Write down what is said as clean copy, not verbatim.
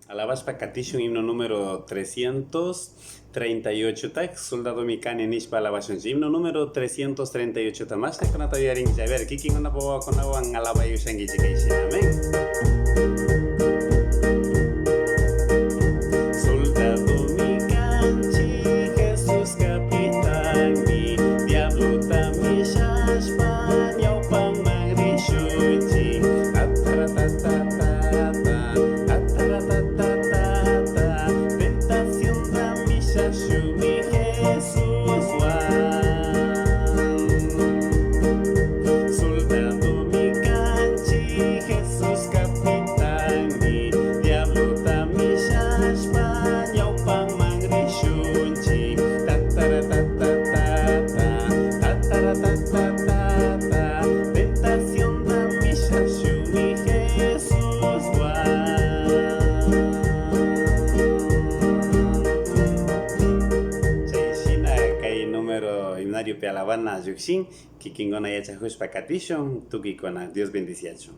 Alabashpa katishun himno número 338 tak soldado mikani nishpa alabashunchik. Himno número 338 ta mashnakunata yuyarinkichik. A ver, kikinkunapa wawakunawan alabay ushankichik kayshina. Amén. Soldadomi kanchik, Jesús capitanmi, diablota mishashpa ñawpaman rishunchik. Ataratatatata, ataratatatata, tentacionta mishashunmi Jesuswan. Soldadomi kanchik, Jesús capitanmi, diablota mishashpa ñawpaman rishunchik. Tataratatata, tataratatata, tentacionta mishashunmi Jesuswan. Chay shina kay número himnariopi alabana llukshin, kikinkuna yachakushpa katishun, tukuykuna Dios bendiciachun.